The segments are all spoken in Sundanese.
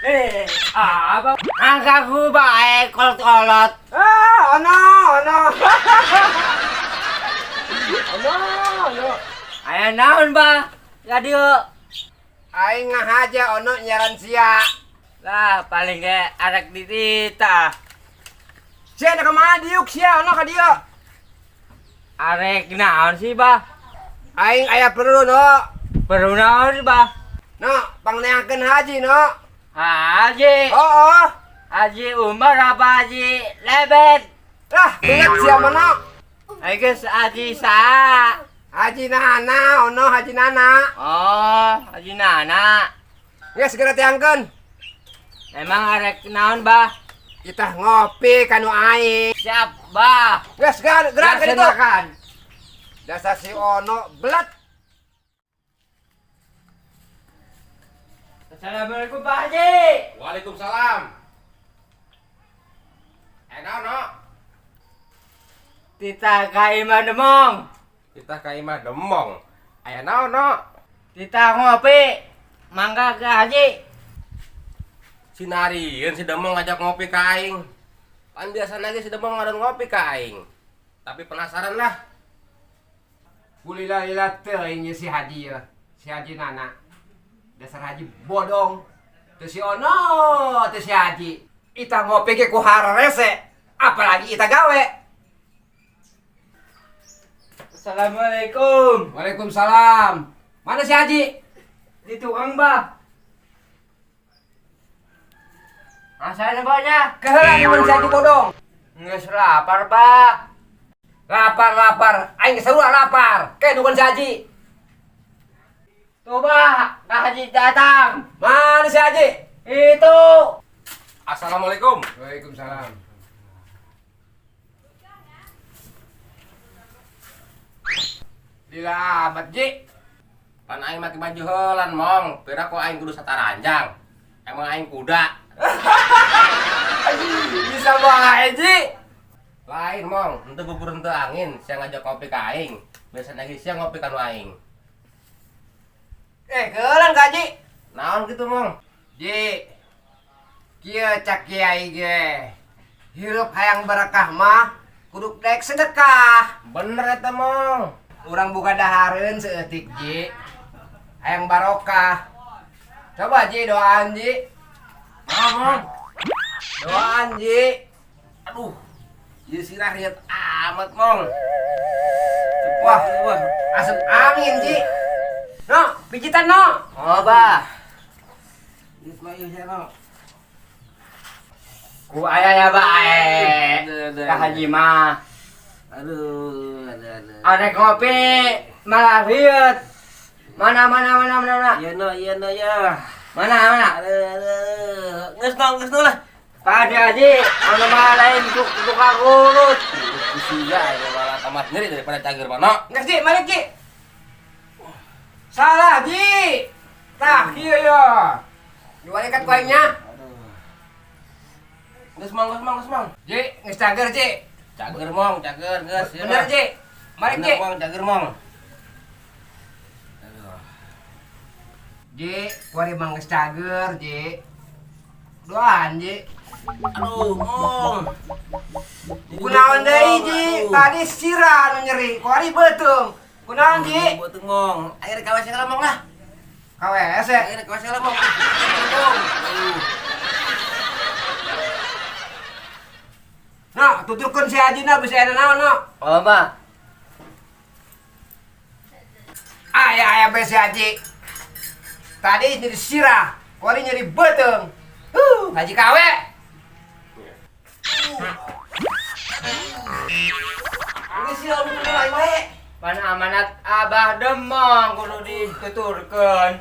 Eh, apa? Angkaku bae kolot-kolot. Ah, ono, ono. Ono, ono. Aya naon, Bah? Ka dieu. Aing ngahaja ono nyaran sia. Lah, paling ge arek dititah. Sia ada kemana diuk sia ono ka dieu? Arek naon sih, Bah? Aing aya perlu no. Perlu naon sih, Bah? No, pangneangkeun haji no. Haji. Oh, oh. Haji Umar apa Haji Lebet? Lah, ingat sia mana? Aing geus Haji sa. Haji Nana, ono Haji Nana. Oh, Haji Nana. Geus segera tiangkeun. Emang arek naon, Bah? Kita ngopi kanu aing. Siap, Bah. Geus gerak gerak ka ditu. Laksanakan. Dasar si ono belet. Assalamualaikum, Pak Haji. Waalaikumsalam. Eh, naon, no? Tita ka imah Demong. Kita ka imah Demong. Aya naon, no? Tita ngopi. Mangga ke Haji. Sinarieun si Demong ngajak ngopi ka aing. Kan biasa lagi si Demong ngadon ngopi ka aing. Tapi penasaran lah. Kulila-lila teuing si Haji ya. Si Haji Nana. Dasar Haji bodong. Teu si ono, teu si Haji. Ita ngopi ge ku hararese, apalagi ita gawe. Assalamualaikum. Waalaikumsalam. Mana si Haji? Di tukang, Bah. Asalnya banyak. Keheula mun si Haji bodong. Nggak lapar, Pak. Lapar-lapar, aing sarua lapar. Kayak dukun si Haji. Tuh, Pak. Kak Haji datang. Mana si Haji? Itu. Assalamualaikum. Waalaikumsalam. Lila amat, Ji. Pan aing make baju heulan, Mong. Pira kok aing kudu sataranjang. Emang aing kuda. Bisa bae, Ji. Lain, Mong. Henteu gugur henteu angin, sia ngajak ngopi ka aing. Biasa lagi sia ngopi ka nu aing. Eh, keulan ka Haji. Naon gitu, Mong? Ji. Kieu cak kiai ge. Hirup hayang barakah mah kudu daek sedekah. Bener eta, Mong. Urang buka dahareun saeutik, Ji. Hayang barokah. Coba Ji doaan, Ji. Naon, Mong? Doaan, Ji. Aduh. Ieu sirah riet amat, Mong. Wah, wah, asup angin, Ji. No, pijitan no. Oh, Bah. Geus mah ieu sia, no. Ku aya ya, bae. Kak Haji mah. Aduh, aduh, aduh. Arek ngopi malah rieut. Mana mana mana mana mana. Iya no, iya no ya. Mana mana. Aduh, aduh. Geus no, geus no lah. Pak Haji, anu mah lain tukang urut. Usia ya malah tambah nyeri daripada cager mana. Nggak, Ji, balik, Ji. Salah, Ji. Tah, kieu ya. Diwalikat ku aingnya. Geus mang, geus mang, geus mang. Ji, geus cager, Ji. Cager mong, cager geus. Ieu Bener, mah. Ji. Balik, Bener, Ji. Mong, cager mong. Aduh. Ji, kuari mah geus cager, Ji. Doaan, Ji. Aduh, mong. Kunaon deui, Ji? Aduh. Tadi sirah nu nyeri, kuari beuteung. Kunaon, Ji? Beuteung, mong. Air ka WC lah, mong lah. Ka WC. Air ka WC lah, mong. Mong. Aduh. Nah, tuturkeun si Haji na bisa aya naon, no. Oh, Bah. Aya aya bae si Haji. Tadi nyeri sirah, kuari nyeri beuteung. Haji KW. Ini sih lu mulai wae. Pan amanat Abah Demong kudu dituturkeun.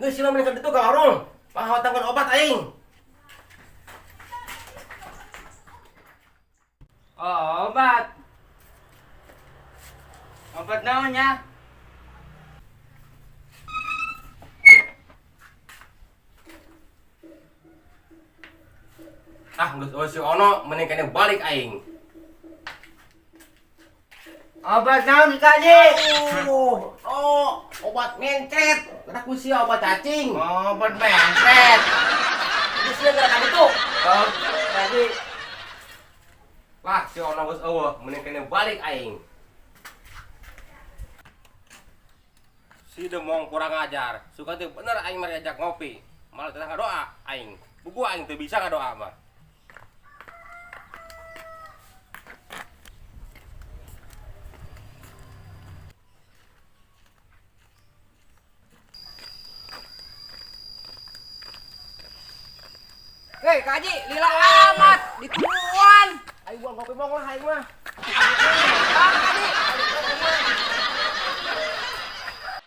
Geus sih mereka itu ka warung. Pangawatangkeun obat aing. Oh, obat. Obat naonnya? Ah, geus eueuh si Ono mending kene balik aing. Obat naon Kak Haji? Oh, oh. Obat mencret. Gerak ku sia obat cacing. Oh, obat mencret. Jadi sia gerak itu. Oh, tadi Wah, si Ono geus eueuh, mending kene balik aing. Si Demong kurang ajar. Suka teh bener aing mah diajak ngopi. Malah teh ngadoa aing. Buku aing teu bisa ngadoa mah. Hei, Kak Haji, lila amat, ditungguan. Aing buang ngopi mong lah aing mah.